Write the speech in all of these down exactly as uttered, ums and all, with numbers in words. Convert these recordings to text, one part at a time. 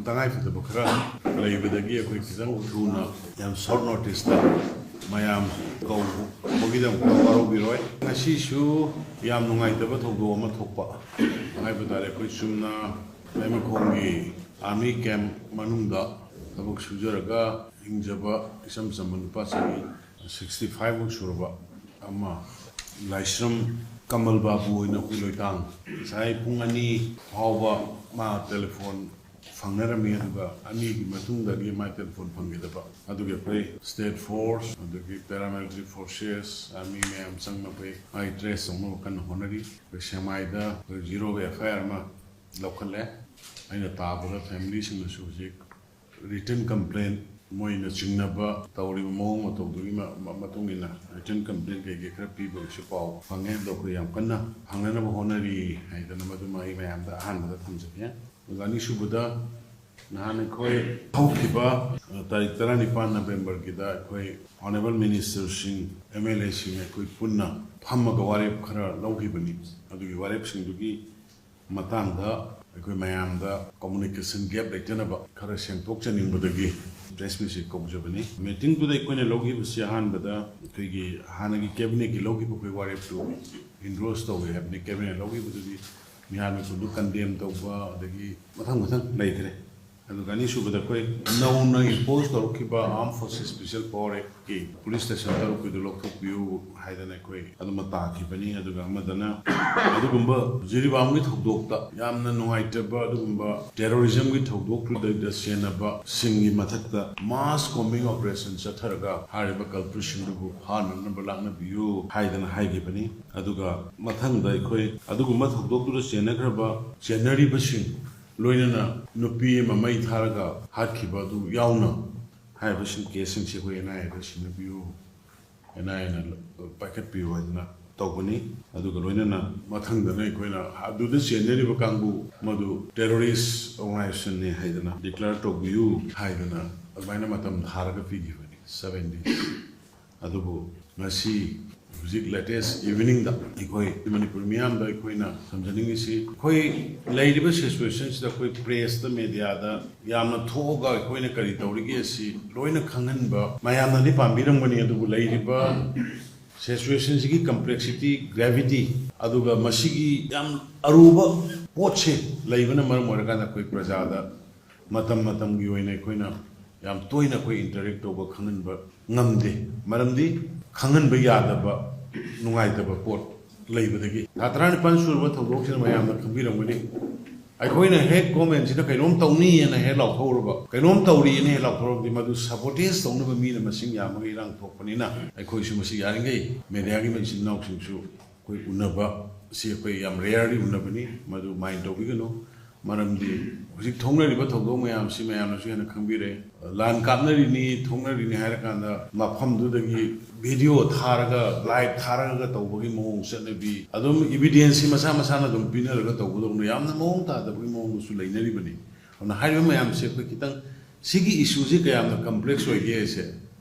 ꯇꯉꯥꯏꯐꯗꯕ ꯈꯔ ꯂꯩꯕꯗꯒꯤ ꯑꯩꯈꯣꯏ ꯈꯤꯇꯪ ꯊꯨꯅ, ꯌꯥꯝ short notice ꯇ ꯃꯌꯥꯝ ꯀꯧꯕꯒꯤꯗꯃꯛꯇ ꯋꯥꯔꯧꯕꯤꯔꯣꯏ꯫ ꯉꯁꯤꯁꯨ ꯌꯥꯝ ꯅꯨꯡꯉꯥꯏꯇꯕ ꯊꯧꯗꯣꯛ ꯑꯃ ꯊꯣꯛꯄ ꯍꯥꯏꯕ ꯇꯥꯔꯦ꯫ ꯑꯩꯈꯣꯏ ꯆꯨꯝꯅ ꯂꯩꯃꯈꯣꯡꯒꯤ army camp ꯃꯅꯨꯡꯗ ꯊꯕꯛ ꯁꯨꯖꯔꯒ ꯍꯤꯡꯖꯕ ꯏꯆꯝ ꯆꯝꯕ ꯅꯨꯄꯥ ꯆꯍꯤ sixty five ꯃꯨꯛ ꯁꯨꯔꯕ ꯑꯃ, ꯂꯥꯏꯁ꯭ꯔꯝ ꯀꯃꯜ ꯕꯥꯕꯨ ꯑꯣꯏꯅ ꯎꯂꯣꯏꯇꯥꯡ, ꯉꯁꯥꯏ ꯄꯨꯡ ꯑꯅꯤ ꯐꯥꯎꯕ ꯃꯥ telephone ꯐꯪꯅꯔꯝꯃꯤ꯫ ꯑꯗꯨꯒ ꯑꯅꯤꯒꯤ ꯃꯇꯨꯡꯗꯒꯤ ꯃꯥ telephone ꯐꯪꯈꯤꯗꯕ꯫ ꯑꯗꯨꯒꯤ ꯑꯩꯈꯣꯏ state force, ꯑꯗꯒꯤ paramilitary forces, army ꯃꯌꯥꯝ ꯆꯪꯅ ꯑꯩꯈꯣꯏ ꯃꯥꯒꯤ trace ꯇꯧꯅꯕ ꯀꯟꯅ ꯍꯣꯠꯅꯔꯤ꯫ ꯑꯩꯈꯣꯏ ꯁꯦꯛꯃꯥꯏꯗ ꯑꯩꯈꯣꯏ zero ꯒꯤ F I R ꯑꯃ ꯂꯧꯈꯠꯂꯦ꯫ ꯑꯩꯅ ꯇꯥꯕꯗ family ꯁꯤꯡꯅꯁꯨ ꯍꯧꯖꯤꯛ written complaint, ꯃꯣꯏꯅ ꯆꯤꯡꯅꯕ ꯇꯧꯔꯤꯕ ꯃꯑꯣꯡ ꯃꯇꯧꯗꯨꯒꯤ ꯃ-, ꯃ-, ꯃꯇꯨꯡ ꯏꯟꯅ written complaint ꯀꯩꯀꯩ ꯈꯔ ꯄꯤꯕꯒꯤꯁꯨ ꯄꯥꯎ ꯐꯪꯉꯦ꯫ ꯑꯗꯣ ꯑꯩꯈꯣꯏ ꯌꯥꯝ ꯀꯟꯅ ꯐꯪꯅꯅꯕ ꯍꯣꯠꯅꯔꯤ ꯍꯥꯏꯗꯅ ꯃꯗꯨꯃ ꯑꯩ ꯃꯌꯥꯝꯗ ꯑꯍꯥꯟꯕꯗ ꯊꯝꯖꯒꯦ꯫ ꯑꯗꯨꯒ ꯑꯅꯤꯁꯨꯕꯗ, ꯅꯍꯥꯟ ꯑꯩꯈꯣꯏ ꯍꯧꯈꯤꯕ, ꯑ, ꯇꯥꯔꯤꯛ ꯇꯔꯥꯅꯤꯄꯥꯟ November ꯒꯤꯗ ꯑꯩꯈꯣꯏ honourable minister ꯁꯤꯡ, M L A ꯁꯤꯡ ꯑꯩꯈꯣꯏ ꯄꯨꯟꯅ ꯐꯝꯃꯒ ꯋꯥꯔꯦꯞ ꯈꯔ ꯂꯧꯈꯤꯕꯅꯤ꯫ ꯑꯗꯨꯒꯤ ꯋꯥꯔꯦꯞꯁꯤꯡꯗꯨꯒꯤ ꯃꯇꯥꯡꯗ ꯑꯩꯈꯣꯏ ꯃꯌꯥꯝꯗ communication gap ꯂꯩꯇꯅꯕ ꯈꯔ ꯁꯦꯡꯗꯣꯛꯆꯅꯤꯡꯕꯗꯒꯤ press meet ꯁꯤ ꯀꯧꯖꯕꯅꯤ꯫ Meeting ꯗꯨꯗ ꯑꯩꯈꯣꯏꯅ ꯂꯧꯈꯤꯕꯁꯤ ꯑꯍꯥꯟꯕꯗ ꯑꯩꯈꯣꯏꯒꯤ ꯍꯥꯟꯅꯒꯤ cabinet ꯀꯤ ꯂꯧꯈꯤꯕ ꯑꯩꯈꯣꯏ ꯋꯥꯔꯦꯞꯇꯨ endorse ꯇꯧꯋꯦ ꯍꯥꯏꯕꯅꯤ꯫ Cabinet ꯂꯧꯈꯤꯕꯗꯨꯗꯤ ꯃꯤꯍꯥꯠ ꯃꯤꯄꯨꯟꯗꯨ condemn ꯇꯧꯕ, ꯑꯗꯒꯤ ꯃꯊꯪ ꯃꯊꯪ ꯂꯩꯈ꯭ꯔꯦ꯫ ꯑꯗꯨꯒ ꯑꯅꯤꯁꯨꯕꯗ ꯑꯩꯈꯣꯏ ꯅꯧꯅ impose ꯇꯧꯔꯛꯈꯤꯕ Armed Forces Special Power Act ꯀꯤ police station ꯇꯔꯨꯛꯀꯤꯗꯨ ꯂꯧꯊꯣꯛꯄꯤꯌꯨ ꯍꯥꯏꯗꯅ ꯑꯩꯈꯣꯏ ꯑꯗꯨꯃ ꯇꯥꯈꯤꯕꯅꯤ꯫ ꯑꯗꯨꯒ ꯑꯃꯗꯅ, ꯑꯗꯨꯒꯨꯝꯕ ꯖꯤꯔꯤꯕꯥꯝꯒꯤ ꯊꯧꯗꯣꯛꯇ ꯌꯥꯝꯅ ꯅꯨꯡꯉꯥꯏꯇꯕ ꯑꯗꯨꯒꯨꯝꯕ terrorism ꯒꯤ ꯊꯧꯗꯣꯛꯇꯨꯗ ꯁꯦꯟꯅꯕꯁꯤꯡꯒꯤ ꯃꯊꯛꯇ mass combing operation ꯆꯠꯊꯔꯒ ꯍꯥꯏꯔꯤꯕ culprit ꯁꯤꯡꯗꯨꯕꯨ ꯐꯥꯅꯅꯕ ꯂꯥꯛꯅꯕꯤꯌꯨ ꯍꯥꯏꯗꯅ ꯍꯥꯏꯈꯤꯕꯅꯤ꯫ ꯑꯗꯨꯒ ꯃꯊꯪꯗ ꯑꯩꯈꯣꯏ ꯑꯗꯨꯒꯨꯝꯕ ꯊꯧꯗꯣꯛꯇꯨꯗ ꯆꯦꯟꯅꯈ꯭ꯔꯕ, ꯆꯦꯟꯅꯔꯤꯕꯁꯤꯡ, ꯂꯣꯏꯅꯅ ꯅꯨꯄꯤ ꯑꯃ ꯃꯩ ꯊꯥꯔꯒ ꯍꯥꯠꯈꯤꯕ ꯑꯗꯨ ꯌꯥꯎꯅ ꯍꯥꯏꯔꯤꯕꯁꯤꯡ case ꯁꯤꯡꯁꯤ ꯑꯩꯈꯣꯏ N I A the ꯁꯤꯟꯅꯕꯤꯌꯨ, N I A ꯅ ꯄꯥꯏꯈꯠꯄꯤꯌꯨ ꯍꯥꯏꯗꯅ ꯇꯧꯕꯅꯤ꯫ ꯑꯗꯨꯒ ꯂꯣꯏꯅꯅ ꯃꯊꯪꯗꯅ ꯑꯩꯈꯣꯏꯅ ꯑꯗꯨꯗ ꯆꯦꯟꯅꯔꯤꯕ ꯀꯥꯡꯕꯨ ꯃꯗꯨ terrorist organization ꯅꯤ ꯍꯥꯏꯗꯅ declare ꯇꯧꯕꯤꯌꯨ ꯍꯥꯏꯗꯅ ꯑꯗꯨꯃꯥꯏꯅ ꯃꯇꯝ ꯊꯥꯔꯒ ꯄꯤꯈꯤꯕꯅꯤ, seven days꯫ ꯑꯗꯨꯕꯨ ꯉꯁꯤ ꯍꯧꯖꯤꯛ latest evening ꯗ ꯑꯩꯈꯣꯏ ꯃꯅꯤꯄꯨꯔ ꯃꯤꯌꯥꯝꯗ ꯑꯩꯈꯣꯏꯅ ꯊꯝꯖꯅꯤꯡꯉꯤꯁꯤ, ꯑꯩꯈꯣꯏ ꯂꯩꯔꯤꯕ situation ꯁꯤꯗ ꯑꯩꯈꯣꯏ press ꯇ, media ꯗ ꯌꯥꯝꯅ ꯊꯣꯛꯑꯒ ꯑꯩꯈꯣꯏꯅ ꯀꯔꯤ ꯇꯧꯔꯤꯒꯦ ꯑꯁꯤ ꯂꯣꯏꯅ ꯈꯪꯍꯟꯕ ꯃꯌꯥꯝꯅꯗꯤ ꯄꯥꯝꯕꯤꯔꯝꯒꯅꯤ꯫ ꯑꯗꯨꯕꯨ ꯂꯩꯔꯤꯕ situation ꯁꯤꯒꯤ complexity, gravity, ꯑꯗꯨꯒ ꯃꯁꯤꯒꯤ ꯌꯥꯝ ꯑꯔꯨꯕ ꯄꯣꯠꯁꯦ ꯂꯩꯕꯅ ꯃꯔꯝ ꯑꯣꯏꯔꯀꯥꯟꯗ ꯑꯩꯈꯣꯏ ꯄ꯭ꯔꯖꯥꯗ ꯃꯇꯝ ꯃꯇꯝꯒꯤ ꯑꯣꯏꯅ ꯑꯩꯈꯣꯏꯅ ꯌꯥꯝ ꯇꯣꯏꯅ ꯑꯩꯈꯣꯏ interact ꯇꯧꯕ, ꯈꯪꯍꯟꯕ ꯉꯝꯗꯦ꯫ ꯃꯔꯝꯗꯤ ꯈꯪꯍꯟꯕ ꯌꯥꯗꯕ, ꯅꯨꯡꯉꯥꯏꯇꯕ ꯄꯣꯠ ꯂꯩꯕꯗꯒꯤ꯫ ꯊꯥ ꯇꯔꯥꯅꯤꯄꯥꯟ ꯁꯨꯔꯕ ꯊꯧꯗꯣꯛꯁꯤꯅ ꯃꯌꯥꯝꯅ ꯈꯪꯕꯤꯔꯝꯒꯅꯤ꯫ ꯑꯩꯈꯣꯏꯅ ꯍꯦꯛ government ꯁꯤꯅ ꯀꯩꯅꯣꯝ ꯇꯧꯅꯤꯅ ꯍꯦꯛ ꯂꯥꯎꯊꯣꯛꯎꯔꯕ, ꯀꯩꯅꯣꯝ ꯇꯧꯔꯤꯅ ꯍꯦꯛ ꯂꯥꯎꯊꯣꯛꯎꯔꯕꯗꯤ, ꯃꯗꯨ sabotage ꯇꯧꯅꯕ ꯃꯤꯅ ꯃꯁꯤꯡ ꯌꯥꯝꯃꯒ ꯏꯔꯥꯡ ꯊꯣꯛꯄꯅꯤꯅ, ꯑꯩꯈꯣꯏꯁꯨ ꯃꯁꯤ ꯌꯥꯔꯤꯈꯩ media ꯒꯤ ꯏꯆꯤꯟ ꯏꯅꯥꯎꯁꯤꯡꯁꯨ ꯑꯩꯈꯣꯏ ꯎꯅꯕ, ꯁꯤ ꯑꯩꯈꯣꯏ ꯌꯥꯝ rarely ꯎꯅꯕꯅꯤ, ꯃꯗꯨ mind ꯇꯧꯕꯤꯒꯅꯨ꯫ ꯃꯔꯝꯗꯤ ꯍꯧꯖꯤꯛ ꯊꯣꯛꯅꯔꯤꯕ ꯊꯧꯗꯣꯛ ꯃꯌꯥꯝꯁꯤ ꯃꯌꯥꯝꯅꯁꯨ ꯍꯦꯟꯅ ꯈꯪꯕꯤꯔꯦ꯫ ꯂꯥꯟ ꯀꯥꯞꯅꯔꯤꯅꯤ, ꯊꯣꯛꯅꯔꯤꯅꯤ ꯍꯥꯏꯔꯀꯥꯟꯗ ꯃꯐꯝꯗꯨꯗꯒꯤ video ꯊꯥꯔꯒ, live ꯊꯥꯔꯒ ꯇꯧꯕꯒꯤ ꯃꯑꯣꯡ, ꯆꯠꯅꯕꯤ, ꯑꯗꯨꯝ evidence ꯁꯤ ꯃꯁꯥ ꯃꯁꯥꯅ ꯑꯗꯨꯝ ꯄꯤꯅꯔꯒ ꯇꯧꯕꯗꯧꯅ ꯌꯥꯝꯅ ꯃꯑꯣꯡ ꯇꯥꯗꯕꯒꯤ ꯃꯑꯣꯡꯗꯁꯨ ꯂꯩꯅꯔꯤꯕꯅꯤ꯫ ꯑꯗꯨꯅ ꯍꯥꯏꯔꯤꯕ ꯃꯌꯥꯝꯁꯦ ꯑꯩꯈꯣꯏ ꯈꯤꯇꯪ, ꯁꯤꯒꯤ issue ꯁꯤ ꯀꯌꯥꯝꯅ complex ꯑꯣꯏꯒꯦ ꯍꯥꯏꯁꯦ,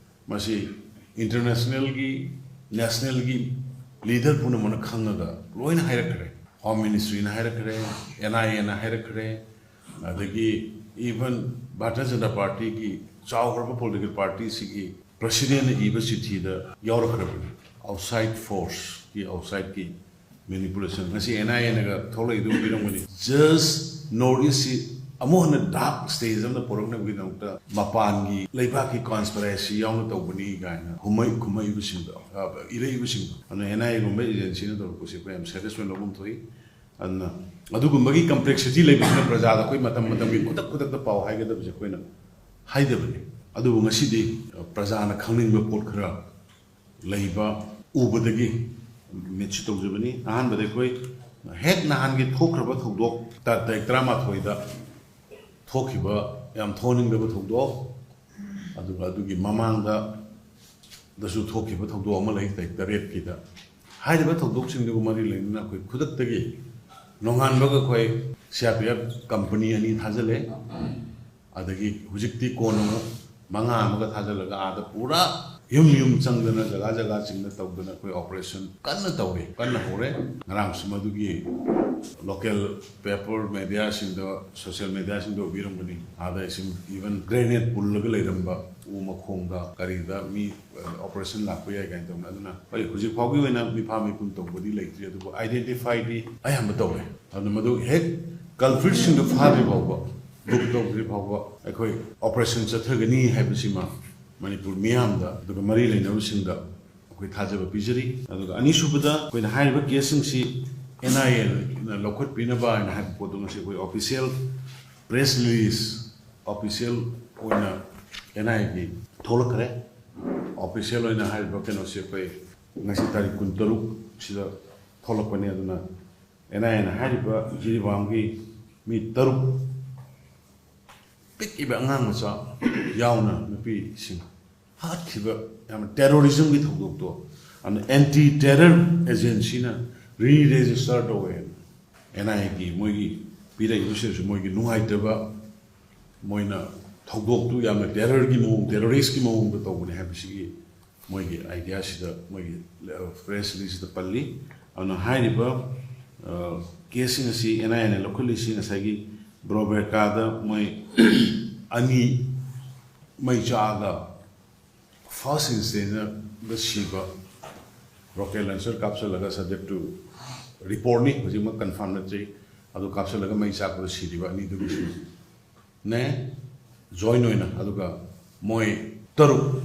ꯃꯁꯤ international ꯒꯤ, national ꯒꯤ leader ꯄꯨꯝꯅꯃꯛꯅ ꯈꯪꯉꯒ ꯂꯣꯏꯅ ꯍꯥꯏꯔꯛꯈ꯭ꯔꯦ꯫ Home Ministry ꯅ ꯍꯥꯏꯔꯛꯈ꯭ꯔꯦ, N I A ꯅ ꯍꯥꯏꯔꯛꯈ꯭ꯔꯦ, ꯑꯗꯒꯤ even ꯚꯥꯔꯇꯤꯌ ꯖꯅꯇꯥ ꯄꯥꯔꯇꯤꯒꯤ ꯆꯥꯎꯈ꯭ꯔꯕ political party ꯁꯤꯒꯤ president ꯅ ꯏꯕ ꯆꯤꯊꯤꯗ ꯌꯥꯎꯔꯛꯈ꯭ꯔꯕꯅꯤ꯫ Outside force ꯀꯤ, outside ꯀꯤ manipulation꯫ ꯉꯁꯤ N I A ꯅꯒ ꯊꯣꯛꯂꯛꯏꯗꯨ ꯎꯕꯤꯔꯝꯒꯅꯤ꯫ Just North East ꯁꯤ ꯑꯃꯨꯛ ꯍꯟꯅ dark stage ꯑꯃꯗ ꯄꯨꯔꯛꯅꯕꯒꯤꯗꯃꯛꯇ ꯃꯄꯥꯟꯒꯤ ꯂꯩꯕꯥꯛꯀꯤ conspiracy ꯌꯥꯎꯅ ꯇꯧꯕꯅꯤ ꯀꯥꯏꯅ ꯍꯨꯝꯃꯩ ꯈꯨꯝꯃꯛꯏꯕꯁꯤꯡꯗꯣ, ꯑ, ꯏꯔꯛꯏꯕꯁꯤꯡꯗꯣ꯫ ꯑꯗꯨꯅ N I A ꯒꯨꯝꯕ agency ꯅ ꯇꯧꯔꯛꯄꯁꯤ ꯑꯩꯈꯣꯏ ꯌꯥꯝ serious ꯑꯣꯏꯅ ꯂꯧꯐꯝ ꯊꯣꯛꯏ꯫ ꯑꯗꯨꯅ ꯑꯗꯨꯒꯨꯝꯕꯒꯤ complexity ꯂꯩꯕꯁꯤꯅ ꯄ꯭ꯔꯖꯥꯗ ꯑꯩꯈꯣꯏ ꯃꯇꯝ ꯃꯇꯝꯒꯤ ꯈꯨꯗꯛ ꯈꯨꯗꯛꯇ ꯄꯥꯎ ꯍꯥꯏꯒꯗꯕꯁꯦ ꯑꯩꯈꯣꯏꯅ ꯍꯥꯏꯗꯕꯅꯤ꯫ ꯑꯗꯨꯕꯨ ꯉꯁꯤꯗꯤ ꯄ꯭ꯔꯖꯥꯅ ꯈꯪꯅꯤꯡꯕ ꯄꯣꯠ ꯈꯔ ꯂꯩꯕ ꯎꯕꯗꯒꯤ ꯃꯤꯠꯁꯤ ꯇꯧꯖꯕꯅꯤ꯫ ꯑꯍꯥꯟꯕꯗ ꯑꯩꯈꯣꯏ ꯍꯦꯛ ꯅꯍꯥꯟꯒꯤ ꯊꯣꯛꯈ꯭ꯔꯕ ꯊꯧꯗꯣꯛ, ꯇꯥ-, ꯇꯥꯔꯤꯛ ꯇꯔꯥꯃꯥꯊꯣꯏꯗ ꯊꯣꯛꯈꯤꯕ ꯌꯥꯝ ꯊꯣꯛꯍꯟꯅꯤꯡꯗꯕ ꯊꯧꯗꯣꯛ, ꯑꯗꯨꯒ ꯑꯗꯨꯒꯤ ꯃꯃꯥꯡꯗ ꯗꯁꯨ ꯊꯣꯛꯈꯤꯕ ꯊꯧꯗꯣꯛ ꯑꯃ ꯂꯩ, ꯇꯥꯔꯤꯛ ꯇꯔꯦꯠꯀꯤꯗ꯫ ꯍꯥꯏꯔꯤꯕ ꯊꯧꯗꯣꯛꯁꯤꯡꯗꯨꯒ ꯃꯔꯤ ꯂꯩꯅꯅ ꯑꯩꯈꯣꯏ ꯈꯨꯗꯛꯇꯒꯤ ꯅꯣꯡꯉꯥꯟꯕꯒ ꯑꯩꯈꯣꯏ C R P F company ꯑꯅꯤ ꯊꯥꯖꯤꯜꯂꯦ꯫ ꯑꯗꯒꯤ ꯍꯧꯖꯤꯛꯇꯤ ꯀꯣꯟꯅ ꯑꯃꯨꯛ ꯃꯉꯥ ꯑꯃꯒ ꯊꯥꯖꯤꯜꯂꯒ ꯑꯥꯗ ꯄꯨꯔꯥ ꯌꯨꯝ ꯌꯨꯝ ꯆꯪꯗꯅ, ꯖꯒꯥ ꯖꯒꯥꯁꯤꯡꯗ ꯇꯧꯗꯅ ꯑꯩꯈꯣꯏ operation ꯀꯟꯅ ꯇꯧꯔꯤ, ꯀꯟꯅ ꯍꯧꯔꯦ꯫ ꯉꯔꯥꯡꯁꯨ ꯃꯗꯨꯒꯤ local paper mediaꯁꯤꯡꯗ, social mediaꯁꯤꯡꯗ ꯎꯕꯤꯔꯝꯒꯅꯤ, ꯑꯥꯗ ꯏꯁꯤꯡ, even grenade ꯄꯨꯜꯂꯒ ꯂꯩꯔꯝꯕ ꯎ ꯃꯈꯣꯡꯗ ꯀꯔꯤꯗ ꯃꯤ operation ꯂꯥꯛꯄ ꯌꯥꯏ ꯀꯥꯏꯅ ꯇꯧꯅ꯫ ꯑꯗꯨꯅ ꯍꯣꯏ, ꯍꯧꯖꯤꯛ ꯐꯥꯎꯒꯤ ꯑꯣꯏꯅ ꯃꯤꯐꯥ ꯃꯤꯄꯨꯟ ꯇꯧꯕꯗꯤ ꯂꯩꯇ꯭ꯔꯤ, ꯑꯗꯨꯕꯨ identifyꯗꯤ ꯑꯌꯥꯝꯕ ꯇꯧꯔꯦ꯫ ꯑꯗꯨꯅ ꯃꯗꯨ ꯍꯦꯛ culpritꯁꯤꯡꯗꯣ ꯐꯥꯗ꯭ꯔꯤ ꯐꯥꯎꯕ, book ꯇꯧꯗ꯭ꯔꯤ ꯐꯥꯎꯕ ꯑꯩꯈꯣꯏ operation ꯆꯠꯊꯒꯅꯤ ꯍꯥꯏꯕꯁꯤꯃ ꯃꯅꯤꯄꯨꯔ ꯃꯤꯌꯥꯝꯗ ꯑꯗꯨꯒ ꯃꯔꯤ ꯂꯩꯅꯕꯁꯤꯡꯗ ꯑꯩꯈꯣꯏ ꯊꯥꯖꯕ ꯄꯤꯖꯔꯤ꯫ ꯑꯗꯨꯒ ꯑꯅꯤꯁꯨꯕꯗ, ꯑꯩꯈꯣꯏꯅ ꯍꯥꯏꯔꯤꯕ caseꯁꯤꯡꯁꯤ NIAꯅ ꯂꯧꯈꯠꯄꯤꯅꯕ ꯍꯥꯏꯅ ꯍꯥꯏꯕ ꯄꯣꯠꯇꯨ ꯉꯁꯤ ꯑꯩꯈꯣꯏ official press release, official ꯑꯣꯏꯅ NIAꯒꯤ ꯊꯣꯛꯂꯛꯈ꯭ꯔꯦ꯫ Official ꯑꯣꯏꯅ ꯍꯥꯏꯔꯤꯕ ꯀꯩꯅꯣꯁꯤ ꯑꯩꯈꯣꯏ ꯉꯁꯤ ꯇꯥꯔꯤꯛ ꯀꯨꯟꯇꯔꯨꯛ ꯁꯤꯗ ꯊꯣꯛꯂꯛꯄꯅꯤ꯫ ꯑꯗꯨꯅ NIAꯅ ꯍꯥꯏꯔꯤꯕ ꯖꯤꯔꯤꯕꯥꯝꯒꯤ ꯃꯤ ꯇꯔꯨꯛ, ꯄꯤꯛꯏꯕ ꯑꯉꯥꯡ ꯃꯆꯥ ꯌꯥꯎꯅ ꯅꯨꯄꯤꯁꯤꯡ ꯍꯥꯠꯈꯤꯕ, ꯌꯥꯝꯅ terrorismꯒꯤ ꯊꯧꯗꯣꯛꯇꯣ, ꯑꯗꯨꯅ anti terror agencyꯅ re-register ꯇꯧꯋꯦ꯫ NIAꯒꯤ ꯃꯣꯏꯒꯤ ꯄꯤꯔꯛꯏꯕꯁꯤꯗꯁꯨ ꯃꯣꯏꯒꯤ ꯅꯨꯡꯉꯥꯏꯇꯕ, ꯃꯣꯏꯅ ꯊꯧꯗꯣꯛꯇꯨ ꯌꯥꯝꯅ terrorꯒꯤ ꯃꯑꯣꯡ, terroristꯀꯤ ꯃꯑꯣꯡꯗ ꯇꯧꯕꯅꯦ ꯍꯥꯏꯕꯁꯤꯒꯤ ꯃꯣꯏꯒꯤ ideaꯁꯤꯗ, ꯃꯣꯏꯒꯤ press releaseꯁꯤꯗ ꯄꯜꯂꯤ꯫ ꯑꯗꯨꯅ ꯍꯥꯏꯔꯤꯕ caseꯁꯤꯡ ꯑꯁꯤ NIAꯅ ꯂꯧꯈꯠꯂꯤꯁꯤ ꯉꯁꯥꯏꯒꯤ ꯕ꯭ꯔꯣꯕꯦꯀꯥꯗ ꯃꯣꯏ ꯑꯅꯤ ꯃꯩ ꯆꯥꯛꯑꯒ first instanceꯗ ꯁꯤꯕ, rocket launcher ꯀꯥꯞꯁꯤꯜꯂꯒ, subject to reportꯅꯤ, ꯍꯧꯖꯤꯛꯃꯛ confirm ꯅꯠꯇ꯭ꯔꯤ, ꯑꯗꯨ ꯀꯥꯞꯁꯤꯜꯂꯒ ꯃꯩ ꯆꯥꯛꯄꯗ ꯁꯤꯔꯤꯕ ꯑꯅꯤꯗꯨꯒꯤꯁꯨ ꯅꯦ, join ꯑꯣꯏꯅ, ꯑꯗꯨꯒ ꯃꯣꯏ ꯇꯔꯨꯛ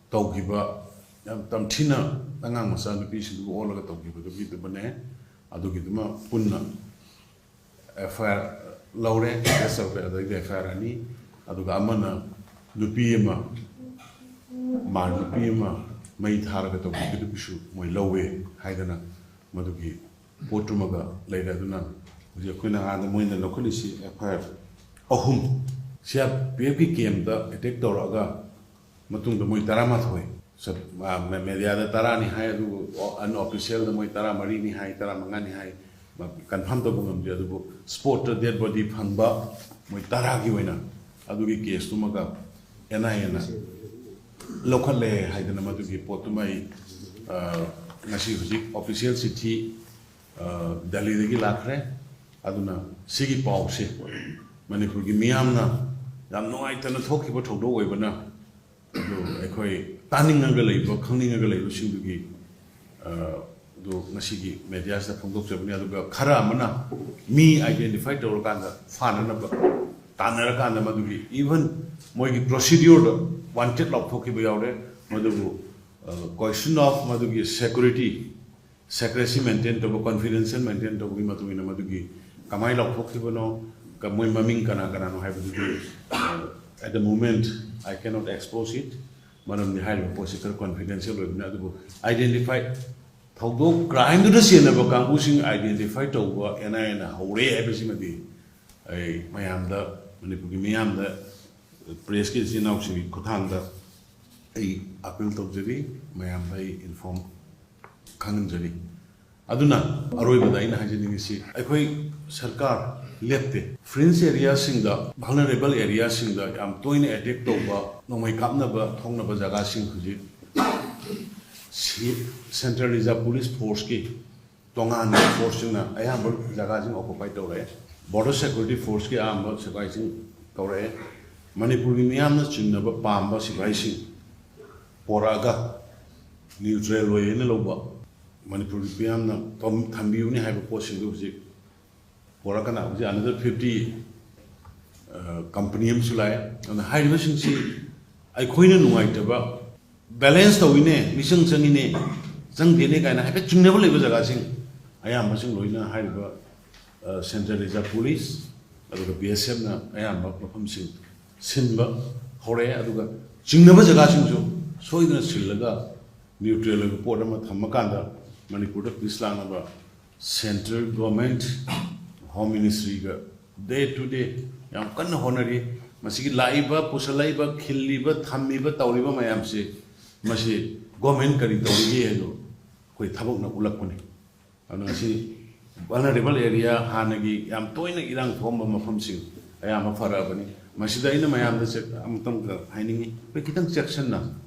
ꯇꯧꯈꯤꯕ, ꯌꯥꯝ ꯇꯝꯊꯤꯅ ꯑꯉꯥꯡ ꯃꯆꯥ ꯅꯨꯄꯤꯁꯤꯡꯗꯨꯕꯨ ꯑꯣꯜꯂꯒ ꯇꯧꯈꯤꯕꯗꯨꯒꯤꯗꯨꯃꯅꯦ꯫ ꯑꯗꯨꯒꯤꯗꯨꯃ ꯄꯨꯟꯅ FIR ꯂꯧꯔꯦ, arrest ꯇꯧꯔꯦ꯫ ꯑꯗꯩꯗꯤ FIR ꯑꯅꯤ, ꯑꯗꯨꯒ ꯑꯃꯅ ꯅꯨꯄꯤ ꯑꯃ, ꯃꯥ ꯅꯨꯄꯤ ꯑꯃ ꯃꯩ ꯊꯥꯔꯒ ꯇꯧꯈꯤꯕꯗꯨꯒꯤꯁꯨ ꯃꯣꯏ ꯂꯧꯋꯦ ꯍꯥꯏꯗꯅ ꯃꯗꯨꯒꯤ ꯄꯣꯠꯇꯨꯃꯒ ꯂꯩꯔꯦ꯫ ꯑꯗꯨꯅ ꯍꯧꯖꯤꯛ ꯑꯩꯈꯣꯏꯅ ꯑꯥꯗ ꯃꯣꯏꯅ ꯂꯧꯈꯠꯂꯤꯁꯤ FIR ꯑꯍꯨꯝ꯫ CRPFꯀꯤ campꯇ attack ꯇꯧꯔꯛꯑꯒ ꯃꯇꯨꯡꯗ ꯃꯣꯏ ꯇꯔꯥꯃꯥꯊꯣꯏ, ꯆꯠ-, ꯑ, ꯃꯦ-, mediaꯗ ꯇꯔꯥꯅꯤ ꯍꯥꯏ, ꯑꯗꯨꯕꯨ unofficialꯗ ꯃꯣꯏ ꯇꯔꯥꯃꯔꯤꯅꯤ ꯍꯥꯏ, ꯇꯔꯥꯃꯉꯥꯅꯤ ꯍꯥꯏ, ꯃ-, confirm ꯇꯧꯕ ꯉꯝꯗꯦ꯫ ꯑꯗꯨꯕꯨ spotꯇ dead body ꯐꯪꯕ ꯃꯣꯏ ꯇꯔꯥꯒꯤ ꯑꯣꯏꯅ ꯑꯗꯨꯒꯤ caseꯇꯨꯃꯒ NIAꯅ ꯂꯧꯈꯠꯂꯦ ꯍꯥꯏꯗꯅ ꯃꯗꯨꯒꯤ ꯄꯣꯠꯇꯨꯃ ꯑꯩ, ꯑ, ꯉꯁꯤ ꯍꯧꯖꯤꯛ ꯑꯣꯐꯤꯁꯤꯌꯦꯜ ꯆꯤꯊꯤ, ꯑ, ꯗꯦꯜꯂꯤꯗꯒꯤ ꯂꯥꯛꯈ꯭ꯔꯦ꯫ ꯑꯗꯨꯅ ꯁꯤꯒꯤ ꯄꯥꯎꯁꯦ ꯃꯅꯤꯄꯨꯔꯒꯤ ꯃꯤꯌꯥꯝꯅ ꯌꯥꯝ ꯅꯨꯡꯉꯥꯏꯇꯅ ꯊꯣꯛꯈꯤꯕ ꯊꯧꯗꯣꯛ ꯑꯣꯏꯕꯅ, ꯑꯗꯨ ꯑꯩꯈꯣꯏ ꯇꯥꯅꯤꯡꯉꯒ ꯂꯩꯕ, ꯈꯪꯅꯤꯡꯉꯒ ꯂꯩꯕꯁꯤꯡꯗꯨꯒꯤ, ꯑ, ꯑꯗꯨ ꯉꯁꯤꯒꯤ ꯃꯦꯗꯤꯌꯥꯁꯤꯗ ꯐꯣꯡꯗꯣꯛꯆꯕꯅꯤ꯫ ꯑꯗꯨꯒ ꯈꯔ ꯑꯃꯅ ꯃꯤ ꯑꯥꯏꯗꯦꯟꯇꯤꯐꯥꯏ ꯇꯧꯔꯀꯥꯟꯗ ꯐꯥꯅꯅꯕ ꯇꯥꯟꯅꯔꯀꯥꯟꯗ ꯃꯗꯨꯒꯤ ꯏꯚꯟ ꯃꯣꯏꯒꯤ ꯄ꯭ꯔꯣꯁꯤꯗ꯭ꯌꯨꯔꯗ ꯋꯥꯟꯇꯦꯠ ꯂꯥꯎꯊꯣꯛꯈꯤꯕ ꯌꯥꯎꯔꯦ꯫ ꯃꯗꯨꯕꯨ, ꯑ, ꯀꯣꯏꯁꯟ ꯑꯣꯐ ꯃꯗꯨꯒꯤ ꯁꯦꯀ꯭ꯌꯨꯔꯤꯇꯤ, ꯁꯦꯀ꯭ꯔꯦꯁꯤ ꯃꯦꯟꯇꯦꯟ ꯇꯧꯕ, ꯀꯣꯟꯐꯤꯗꯦꯟꯁꯤꯌꯦꯜ ꯃꯦꯟꯇꯦꯟ ꯇꯧꯕꯒꯤ ꯃꯇꯨꯡ ꯏꯟꯅ ꯃꯗꯨꯒꯤ ꯀꯃꯥꯏꯅ ꯂꯥꯎꯊꯣꯛꯈꯤꯕꯅꯣ, ꯀ-, ꯃꯣꯏ ꯃꯃꯤꯡ ꯀꯅꯥ ꯀꯅꯥꯅꯣ ꯍꯥꯏꯕꯗꯨꯗꯤ, ꯑ, at the moment I cannot expose it꯫ ꯃꯔꯝꯗꯤ ꯍꯥꯏꯔꯤꯕ ꯄꯣꯠꯁꯤ ꯈꯔ ꯀꯣꯟꯐꯤꯗꯦꯟꯁꯤꯌꯦꯜ ꯑꯣꯏꯕꯅ꯫ ꯑꯗꯨꯕꯨ ꯑꯥꯏꯗꯦꯟꯇꯤꯐꯥꯏ, ꯊꯧꯗꯣꯛ ꯀ꯭ꯔꯥꯏꯝꯗꯨꯗ ꯆꯦꯟꯅꯕ ꯀꯥꯡꯕꯨꯁꯤꯡ ꯑꯥꯏꯗꯦꯟꯇꯤꯐꯥꯏ ꯇꯧꯕ ꯑꯦꯟ ꯑꯥꯏ ꯑꯦꯅ ꯍꯧꯔꯦ ꯍꯥꯏꯕꯁꯤꯃꯗꯤ ꯑꯩ ꯃꯌꯥꯝꯗ, ꯃꯅꯤꯄꯨꯔꯒꯤ ꯃꯤꯌꯥꯝꯗ, ꯄ꯭ꯔꯦꯁꯀꯤ ꯏꯆꯤꯟ ꯏꯅꯥꯎꯁꯤꯡꯒꯤ ꯈꯨꯠꯊꯥꯡꯗ ꯑꯩ ꯑꯥꯄꯤꯜ ꯇꯧꯖꯔꯤ, ꯃꯌꯥꯝꯗ ꯑꯩ ꯏꯟꯐꯣꯔꯝ ꯈꯪꯍꯟꯖꯔꯤ꯫ ꯑꯗꯨꯅ ꯑꯔꯣꯏꯕꯗ ꯑꯩꯅ ꯍꯥꯏꯖꯅꯤꯡꯉꯤꯁꯤ, ꯑꯩꯈꯣꯏ ꯁꯔꯀꯥꯔ ꯂꯦꯞꯇꯦ꯫ ꯐ꯭ꯔꯤꯟꯖ ꯑꯦꯔꯤꯌꯥꯁꯤꯡꯗ, ꯚꯜꯅꯔꯦꯕꯜ ꯑꯦꯔꯤꯌꯥꯁꯤꯡꯗ ꯌꯥꯝ ꯇꯣꯏꯅ ꯑꯦꯇꯦꯛ ꯇꯧꯕ, ꯅꯣꯡꯃꯩ ꯀꯥꯞꯅꯕ ꯊꯣꯛꯅꯕ ꯖꯒꯥꯁꯤꯡ ꯍꯧꯖꯤꯛ ꯁꯤ-, ꯁꯦꯟꯇ꯭ꯔꯦꯜ ꯔꯤꯖꯥꯔꯚ ꯄꯨꯂꯤꯁ ꯐꯣꯔꯁꯀꯤ ꯇꯣꯉꯥꯟꯕ ꯐꯣꯔꯁꯁꯤꯡꯅ ꯑꯌꯥꯝꯕ ꯖꯒꯥꯁꯤꯡ ꯑꯣꯀꯨꯄꯥꯏ ꯇꯧꯔꯛꯑꯦ꯫ ꯕꯣꯔꯗꯔ ꯁꯦꯀ꯭ꯌꯨꯔꯤꯇꯤ ꯐꯣꯔꯁꯀꯤ ꯑꯌꯥꯝꯕ ꯁꯤꯐꯥꯏꯁꯤꯡ ꯇꯧꯔꯛꯑꯦ꯫ ꯃꯅꯤꯄꯨꯔꯒꯤ ꯃꯤꯌꯥꯝꯅ ꯆꯤꯡꯅꯕ ꯄꯥꯝꯕ ꯁꯤꯐꯥꯏꯁꯤꯡ ꯄꯣꯔꯛꯑꯒ ꯅ꯭ꯌꯨꯇ꯭ꯔꯦꯜ ꯑꯣꯏꯌꯦꯅ ꯂꯧꯕ, ꯃꯅꯤꯄꯨꯔꯒꯤ ꯃꯤꯌꯥꯝꯅ ꯊꯝ-, ꯊꯝꯕꯤꯌꯨꯅꯤ ꯍꯥꯏꯕ ꯄꯣꯠꯁꯤꯡꯗꯨ ꯍꯧꯖꯤꯛ ꯄꯣꯔꯛꯀꯅ ꯍꯧꯖꯤꯛ another fifty, ꯑ, ꯀꯝꯄꯅꯤ ꯑꯃꯁꯨ ꯂꯥꯛꯑꯦ꯫ ꯑꯗꯨꯅ ꯍꯥꯏꯔꯤꯕꯁꯤꯡꯁꯤ ꯑꯩꯈꯣꯏꯅ ꯅꯨꯡꯉꯥꯏꯇꯕ, ꯕꯦꯂꯦꯟꯁ ꯇꯧꯏꯅꯦ, ꯃꯤꯆꯪ ꯆꯪꯉꯤꯅꯦ, ꯆꯪꯗꯦꯅꯦ ꯀꯥꯏꯅ ꯍꯥꯏꯐꯦꯠ ꯆꯤꯡꯅꯕ ꯂꯩꯕ ꯖꯒꯥꯁꯤꯡ ꯑꯌꯥꯝꯕꯁꯤꯡ ꯂꯣꯏꯅ ꯍꯥꯏꯔꯤꯕ, ꯑ, ꯁꯦꯟꯇ꯭ꯔꯦꯜ ꯔꯤꯖꯥꯔꯚ ꯄꯨꯂꯤꯁ ꯑꯗꯨꯒ ꯕꯤ ꯑꯦꯁ ꯑꯦꯐꯅ ꯑꯌꯥꯝꯕ ꯃꯐꯝꯁꯤꯡ ꯁꯤꯟꯕ ꯍꯧꯔꯛꯑꯦ꯫ ꯑꯗꯨꯒ ꯆꯤꯡꯅꯕ ꯖꯒꯥꯁꯤꯡꯁꯨ ꯁꯣꯏꯗꯅ ꯁꯤꯜꯂꯒ ꯅ꯭ꯌꯨꯇ꯭ꯔꯦꯜ ꯑꯣꯏꯕ ꯄꯣꯠ ꯑꯃ ꯊꯝꯃꯀꯥꯟꯗ ꯃꯅꯤꯄꯨꯔꯗ ꯄꯤꯁ ꯂꯥꯛꯅꯕ central government, home ꯃꯤꯅꯤꯁꯇ꯭ꯔꯤꯒ day to day ꯌꯥꯝ ꯀꯟꯅ ꯍꯣꯠꯅꯔꯤ꯫ ꯃꯁꯤꯒꯤ ꯂꯥꯛꯏꯕ, ꯄꯨꯁꯜꯂꯛꯏꯕ, ꯈꯤꯜꯂꯤꯕ, ꯊꯝꯃꯤꯕ, ꯇꯧꯔꯤꯕ ꯃꯌꯥꯝꯁꯤ, ꯃꯁꯤ ꯒꯣꯔꯃꯦꯟꯠ ꯀꯔꯤ ꯇꯧꯔꯤꯒꯦ ꯍꯥꯏꯗꯣ ꯑꯩꯈꯣꯏ ꯊꯕꯛꯅ ꯎꯠꯂꯛꯄꯅꯤ꯫ ꯑꯗꯨꯅ ꯉꯁꯤ ꯚꯜꯅꯔꯦꯕꯜ ꯑꯦꯔꯤꯌꯥ, ꯍꯥꯟꯅꯒꯤ ꯌꯥꯝ ꯇꯣꯏꯅ ꯏꯔꯥꯡ ꯊꯣꯛꯑꯝꯕ ꯃꯐꯝꯁꯤꯡ, ꯑꯌꯥꯝꯕ ꯐꯔꯛꯑꯕꯅꯤ꯫ ꯃꯁꯤꯗ ꯑꯩꯅ ꯃꯌꯥꯝꯗ ꯆꯦꯛ-, ꯑꯃꯇꯪꯒ ꯍꯥꯏꯅꯤꯡꯉꯤ, ꯑꯩꯈꯣꯏ ꯈꯤꯇꯪ ꯆꯦꯛꯁꯤꯟꯅ,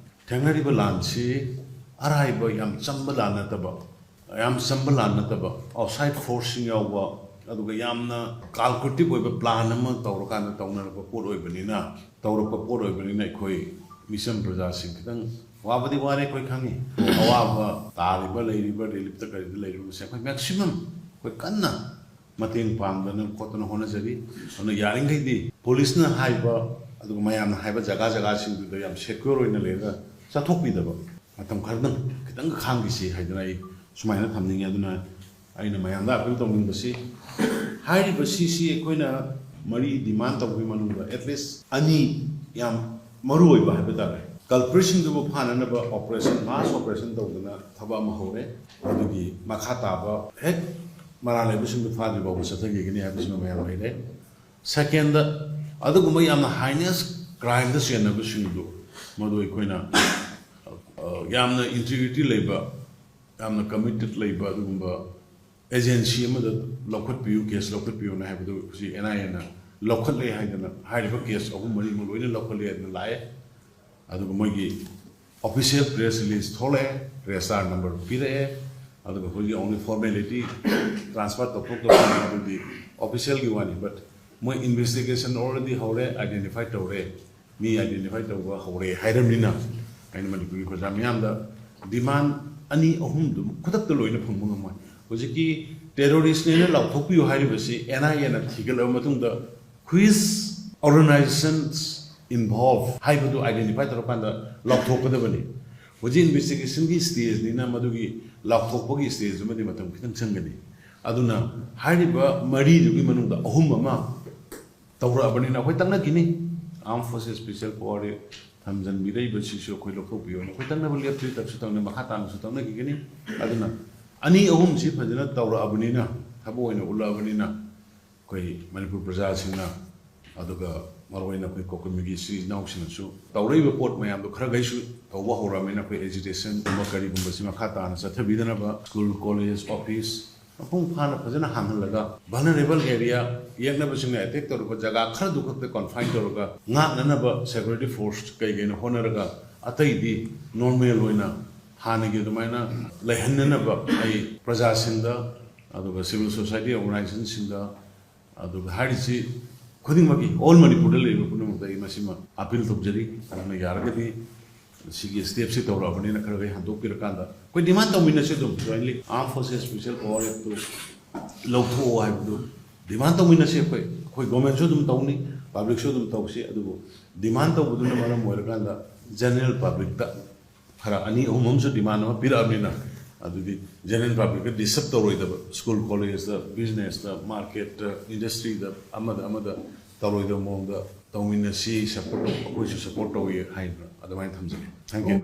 ꯊꯦꯡꯅꯔꯤꯕ ꯂꯥꯟꯁꯤ ꯑꯔꯥꯏꯕ, ꯌꯥꯝ ꯆꯝꯕ ꯂꯥꯟ ꯅꯠꯇꯕ, ꯌꯥꯝ ꯆꯝꯕ ꯂꯥꯟ ꯅꯠꯇꯕ, ꯑꯥꯎꯠꯁꯥꯏꯠ ꯐꯣꯔꯁꯁꯤꯡ ꯌꯥꯎꯕ, ꯑꯗꯨꯒ ꯌꯥꯝꯅ ꯀꯥꯜꯀꯨꯂꯦꯇꯤꯚ ꯑꯣꯏꯕ ꯄ꯭ꯂꯥꯟ ꯑꯃ ꯇꯧꯔꯀꯥꯟꯗ ꯇꯧꯅꯔꯛꯄ ꯄꯣꯠ ꯑꯣꯏꯕꯅꯤꯅ, ꯇꯧꯔꯛꯄ ꯄꯣꯠ ꯑꯣꯏꯕꯅꯤꯅ ꯑꯩꯈꯣꯏ ꯃꯤꯆꯝ ꯄ꯭ꯔꯖꯥꯁꯤꯡ ꯈꯤꯇꯪ ꯋꯥꯕꯗꯤ ꯋꯥꯔꯦ, ꯑꯩꯈꯣꯏ ꯈꯪꯉꯤ꯫ ꯑꯋꯥꯕ ꯇꯥꯔꯤꯕ, ꯂꯩꯔꯤꯕ, ꯔꯤꯂꯤꯐꯇ ꯀꯔꯤꯗ ꯂꯩꯔꯤꯕ ꯃꯁꯦ ꯑꯩꯈꯣꯏ ꯃꯦꯛꯁꯤꯃꯝ ꯑꯩꯈꯣꯏ ꯀꯟꯅ ꯃꯇꯦꯡ ꯄꯥꯡꯗꯅ ꯈꯣꯠꯇꯅ ꯍꯣꯠꯅꯖꯔꯤ꯫ ꯑꯗꯨꯅ ꯌꯥꯔꯤꯈꯩꯗꯤ ꯄꯨꯂꯤꯁꯅ ꯍꯥꯏꯕ, ꯑꯗꯨꯒ ꯃꯌꯥꯝꯅ ꯍꯥꯏꯕ ꯖꯒꯥ ꯖꯒꯥꯁꯤꯡꯗꯨꯗ ꯌꯥꯝ ꯁꯦꯀ꯭ꯌꯣꯔ ꯑꯣꯏꯅ ꯂꯩꯔꯒ ꯆꯠꯊꯣꯛꯄꯤꯗꯕ, ꯃꯇꯝ ꯈꯔꯗꯪ ꯈꯤꯇꯪꯒ ꯈꯥꯡꯈꯤꯁꯤ ꯍꯥꯏꯗꯅ ꯑꯩ ꯁꯨꯃꯥꯏꯅ ꯊꯝꯅꯤꯡꯉꯤ꯫ ꯑꯗꯨꯅ ꯑꯩꯅ ꯃꯌꯥꯝꯗ ꯑꯄꯤꯜ ꯇꯧꯅꯤꯡꯕꯁꯤ, ꯍꯥꯏꯔꯤꯕ ꯁꯤꯁꯤ ꯑꯩꯈꯣꯏꯅ ꯃꯔꯤ ꯗꯤꯃꯥꯟ ꯇꯧꯕꯒꯤ ꯃꯅꯨꯡꯗ ꯑꯦꯠꯂꯤꯁ ꯑꯅꯤ ꯌꯥꯝ ꯃꯔꯨ ꯑꯣꯏꯕ ꯍꯥꯏꯕ ꯇꯥꯔꯦ, ꯀꯜꯄ꯭ꯔꯤꯠꯁꯤꯡꯗꯨꯕꯨ ꯐꯥꯅꯅꯕ ꯑꯣꯄꯔꯦꯁꯟ, ꯃꯥꯁ ꯑꯣꯄꯔꯦꯁꯟ ꯇꯧꯗꯅ ꯊꯕꯛ ꯑꯃ ꯍꯧꯔꯦ꯫ ꯑꯗꯨꯒꯤ ꯃꯈꯥ ꯇꯥꯕ ꯍꯦꯛ ꯃꯔꯥꯜ ꯂꯩꯕꯁꯤꯡꯗꯨ ꯐꯥꯗ꯭ꯔꯤ ꯐꯥꯎꯕ ꯆꯠꯊꯈꯤꯒꯅꯤ ꯍꯥꯏꯕꯁꯤꯃ ꯃꯌꯥꯝ ꯂꯩꯔꯦ꯫ ꯁꯦꯀꯦꯟꯗ, ꯑꯗꯨꯒꯨꯝꯕ ꯌꯥꯝꯅ ꯍꯥꯏꯅꯦꯁ ꯀ꯭ꯔꯥꯏꯝꯗ ꯆꯦꯟꯅꯕꯁꯤꯡꯗꯨ, ꯃꯗꯨ ꯑꯩꯈꯣꯏꯅ, ꯑ, ꯌꯥꯝꯅ ꯏꯟꯇꯤꯒ꯭ꯔꯤꯇꯤ ꯂꯩꯕ, ꯌꯥꯝꯅ ꯀꯃꯤꯇꯦꯠ ꯂꯩꯕ ꯑꯗꯨꯒꯨꯝꯕ ꯑꯦꯖꯦꯟꯁꯤ ꯑꯃꯗ ꯂꯧꯈꯠꯄꯤꯌꯨ, ꯀꯦꯁ ꯂꯧꯈꯠꯄꯤꯌꯨꯅ ꯍꯥꯏꯕꯗꯨ ꯍꯧꯖꯤꯛ ꯑꯦꯟ ꯑꯥꯏ ꯑꯦꯅ ꯂꯧꯈꯠꯂꯦ ꯍꯥꯏꯗꯅ, ꯍꯥꯏꯔꯤꯕ ꯀꯦꯁ ꯑꯍꯨꯝ ꯃꯔꯤꯃꯛ ꯂꯣꯏꯅ ꯂꯧꯈꯠꯂꯦ ꯍꯥꯏꯗꯅ ꯂꯥꯛꯑꯦ꯫ ꯑꯗꯨꯒ ꯃꯣꯏꯒꯤ ꯑꯣꯐꯤꯁꯤꯌꯦꯜ ꯄ꯭ꯔꯦꯁ ꯔꯤꯂꯤꯖ ꯊꯣꯛꯂꯛꯑꯦ, ꯔꯦꯖꯤꯁꯇꯥꯔ ꯅꯝꯕꯔ ꯄꯤꯔꯛꯑꯦ, ꯑꯗꯨꯒ ꯑꯩꯈꯣꯏꯒꯤ ꯑꯣꯡꯂꯤ ꯐꯣꯔꯃꯦꯂꯤꯇꯤ, ꯇ꯭ꯔꯥꯟꯁꯐꯔ ꯇꯧꯊꯣꯛ ꯇꯧꯁꯤꯟ ꯑꯗꯨꯗꯤ ꯑꯣꯐꯤꯁꯤꯌꯦꯜꯒꯤ ꯋꯥꯅꯤ, ꯕꯠ ꯃꯣꯏ ꯏꯟꯚꯦꯁꯇꯤꯒꯦꯁꯟ ꯑꯣꯜꯔꯦꯗꯤ ꯍꯧꯔꯦ, ꯑꯥꯏꯗꯦꯟꯇꯤꯐꯥꯏ ꯇꯧꯔꯦ, ꯃꯤ ꯑꯥꯏꯗꯦꯟꯇꯤꯐꯥꯏ ꯇꯧꯕ ꯍꯧꯔꯦ ꯍꯥꯏꯔꯕꯅꯤꯅ, ꯑꯩꯅ ꯃꯅꯤꯄꯨꯔꯒꯤ ꯄ꯭ꯔꯖꯥ ꯃꯤꯌꯥꯝꯗ ꯗꯤꯃꯥꯟ ꯑꯅꯤ ꯑꯍꯨꯝꯗꯨ ꯈꯨꯗꯛꯇ ꯂꯣꯏꯅ ꯐꯪꯕ ꯉꯝꯃꯣꯏ꯫ ꯍꯧꯖꯤꯛꯀꯤ ꯇꯦꯔꯣꯔꯤꯁꯅꯦꯅ ꯂꯥꯎꯊꯣꯛꯄꯤꯌꯨ ꯍꯥꯏꯔꯤꯕꯁꯤ ꯑꯦꯟ ꯑꯥꯏ ꯑꯦꯅ ꯊꯤꯒꯠꯂꯕ ꯃꯇꯨꯡꯗ which organizations involved ꯍꯥꯏꯕꯗꯨ ꯑꯥꯏꯗꯦꯟꯇꯤꯐꯥꯏ ꯇꯧꯔꯀꯥꯟꯗ ꯂꯥꯎꯊꯣꯛꯀꯗꯕꯅꯤ꯫ ꯍꯧꯖꯤꯛ ꯏꯟꯚꯦꯁꯇꯤꯒꯦꯁꯟꯒꯤ ꯁ꯭ꯇꯦꯖꯅꯤꯅ ꯃꯗꯨꯒꯤ ꯂꯥꯎꯊꯣꯛꯄꯒꯤ ꯁ꯭ꯇꯦꯖ ꯑꯃꯗꯤ ꯃꯇꯝ ꯈꯤꯇꯪ ꯆꯪꯒꯅꯤ꯫ ꯑꯗꯨꯅ ꯍꯥꯏꯔꯤꯕ ꯃꯔꯤꯗꯨꯒꯤ ꯃꯅꯨꯡꯗ ꯑꯍꯨꯝ ꯑꯃ ꯇꯧꯔꯛꯑꯕꯅꯤꯅ ꯑꯩꯈꯣꯏ ꯇꯛꯅꯈꯤꯅꯤ꯫ ꯑꯥꯔꯝ ꯐꯣꯔꯁꯦꯁ ꯏꯁꯄꯤꯁꯦꯜ ꯄꯥꯋꯔ ꯊꯝꯖꯤꯟꯕꯤꯔꯛꯏꯕꯁꯤꯁꯨ ꯑꯩꯈꯣꯏ ꯂꯧꯊꯣꯛꯄꯤꯌꯣꯅ ꯑꯩꯈꯣꯏ ꯇꯛꯅꯕ ꯂꯦꯞꯇ꯭ꯔꯤ, ꯇꯛꯁꯨ ꯇꯛꯅꯩ, ꯃꯈꯥ ꯇꯥꯅꯁꯨ ꯇꯛꯅꯈꯤꯒꯅꯤ꯫ ꯑꯗꯨꯅ ꯑꯅꯤ ꯑꯍꯨꯝꯁꯤ ꯐꯖꯅ ꯇꯧꯔꯛꯑꯕꯅꯤꯅ, ꯊꯕꯛ ꯑꯣꯏꯅ ꯎꯠꯂꯛꯑꯕꯅꯤꯅ, ꯑꯩꯈꯣꯏ ꯃꯅꯤꯄꯨꯔ ꯄ꯭ꯔꯖꯥꯁꯤꯡꯅ, ꯑꯗꯨꯒ ꯃꯔꯨꯑꯣꯏꯅ ꯑꯩꯈꯣꯏ ꯀꯣꯀꯤ ꯃꯤꯒꯤ ꯏꯆꯤꯜ ꯏꯅꯥꯎꯁꯤꯡꯅꯁꯨ ꯇꯧꯔꯛꯏꯕ ꯄꯣꯠ ꯃꯌꯥꯝꯗꯣ ꯈꯔꯈꯩꯁꯨ ꯇꯧꯕ ꯍꯧꯔꯛꯑꯕꯅꯤꯅ, ꯑꯩꯈꯣꯏ ꯑꯦꯖꯤꯇꯦꯁꯟꯒꯨꯝꯕ ꯀꯔꯤꯒꯨꯝꯕꯁꯤ ꯃꯈꯥ ꯇꯥꯅ ꯆꯠꯊꯕꯤꯗꯅꯕ ꯁ꯭ꯀꯨꯜ, ꯀꯣꯂꯦꯖ, ꯑꯣꯐꯤꯁ, ꯃꯄꯨꯡ ꯐꯥꯅ ꯐꯖꯅ ꯍꯥꯡꯍꯜꯂꯒ, vulnerable area, ꯌꯦꯛꯅꯕꯁꯤꯡꯅ ꯑꯦꯇꯦꯛ ꯇꯧꯔꯛꯄ ꯖꯒꯥ ꯈꯔꯗꯨ ꯈꯛꯇ ꯀꯣꯟꯐꯥꯏꯟ ꯇꯧꯔꯒ, ꯉꯥꯛꯅꯅꯕ ꯁꯦꯀ꯭ꯌꯨꯔꯤꯇꯤ ꯐꯣꯔꯁ ꯀꯩ ꯀꯩꯅꯣ ꯍꯣꯠꯅꯔꯒ, ꯑꯇꯩꯗꯤ ꯅꯣꯔꯃꯦꯜ ꯑꯣꯏꯅ ꯍꯥꯟꯅꯒꯤ ꯑꯗꯨꯃꯥꯏꯅ ꯂꯩꯍꯟꯅꯅꯕ ꯑꯩ ꯄ꯭ꯔꯖꯥꯁꯤꯡꯗ, ꯑꯗꯨꯒ ꯁꯤꯚꯤꯜ ꯁꯣꯁꯥꯏꯇꯤ ꯑꯣꯔꯒꯅꯥꯏꯖꯦꯁꯟꯁꯤꯡꯗ, ꯑꯗꯨꯒ ꯍꯥꯏꯔꯤꯁꯤ ꯈꯨꯗꯤꯡꯃꯛꯀꯤ, ꯑꯣꯜ ꯃꯅꯤꯄꯨꯔꯗ ꯂꯩꯔꯤꯕ ꯄꯨꯝꯅꯃꯛꯇ ꯑꯩ ꯃꯁꯤꯃ ꯑꯄꯤꯜ ꯇꯧꯖꯔꯤ꯫ ꯑꯗꯨꯅ ꯌꯥꯔꯒꯗꯤ ꯁꯤꯒꯤ ꯁ꯭ꯇꯦꯞꯁꯤ ꯇꯧꯔꯛꯑꯕꯅꯤꯅ ꯈꯔ ꯈꯔ ꯍꯟꯗꯣꯛꯄꯤꯔꯀꯥꯟꯗ ꯑꯩꯈꯣꯏ ꯗꯤꯃꯥꯟ ꯇꯧꯃꯤꯟꯅꯁꯤ ꯑꯗꯨꯝ ꯖꯣꯏꯟꯂꯤ꯫ ꯑꯥꯔꯝ ꯐꯣꯔꯁꯦꯁ ꯁ꯭ꯄꯦꯁꯦꯜ ꯄꯋꯥꯔ ꯑꯦꯛꯇꯨ ꯂꯧꯊꯣꯛꯑꯣ ꯍꯥꯏꯕꯗꯨ ꯗꯤꯃꯥꯟ ꯇꯧꯃꯤꯟꯅꯁꯤ꯫ ꯑꯩꯈꯣꯏ, ꯑꯩꯈꯣꯏ ꯒꯣꯔꯃꯦꯟꯁꯨ ꯑꯗꯨꯝ ꯇꯧꯅꯤ, ꯄꯕ꯭ꯂꯤꯛꯁꯨ ꯑꯗꯨꯝ ꯇꯧꯁꯤ꯫ ꯑꯗꯨꯕꯨ ꯗꯤꯃꯥꯟ ꯇꯧꯕꯗꯨꯅ ꯃꯔꯝ ꯑꯣꯏꯔꯀꯥꯟꯗ ꯖꯦꯅꯔꯦꯜ ꯄꯕ꯭ꯂꯤꯛꯇ ꯈꯔ ꯑꯅꯤ ꯑꯍꯨꯝ ꯑꯃꯁꯨ ꯗꯤꯃꯥꯟ ꯑꯃ ꯄꯤꯔꯛꯑꯕꯅꯤꯅ, ꯑꯗꯨꯗꯤ ꯖꯦꯅꯔꯦꯜ ꯄꯕ꯭ꯂꯤꯛꯇ ꯗꯤꯁꯇꯔꯕ ꯇꯧꯔꯣꯏꯗꯕ, ꯁ꯭ꯀꯨꯜ, ꯀꯣꯂꯦꯖꯇ, ꯕꯤꯖꯤꯅꯦꯁꯇ, ꯃꯥꯔꯀꯦꯠꯇ, ꯏꯟꯗꯁꯇ꯭ꯔꯤꯗ, ꯑꯃꯗ ꯑꯃꯗ ꯇꯧꯔꯣꯏꯗꯕ ꯃꯑꯣꯡꯗ ꯇꯧꯃꯤꯟꯅꯁꯤ, ꯁꯞꯄꯣꯔꯠ ꯇꯧ, ꯑꯩꯈꯣꯏꯁꯨ ꯁꯞꯄꯣꯔꯠ ꯇꯧꯏ ꯍꯥꯏꯅ ꯑꯗꯨꯃꯥꯏꯅ ꯊꯝꯖꯒꯦ꯫ Thank you꯫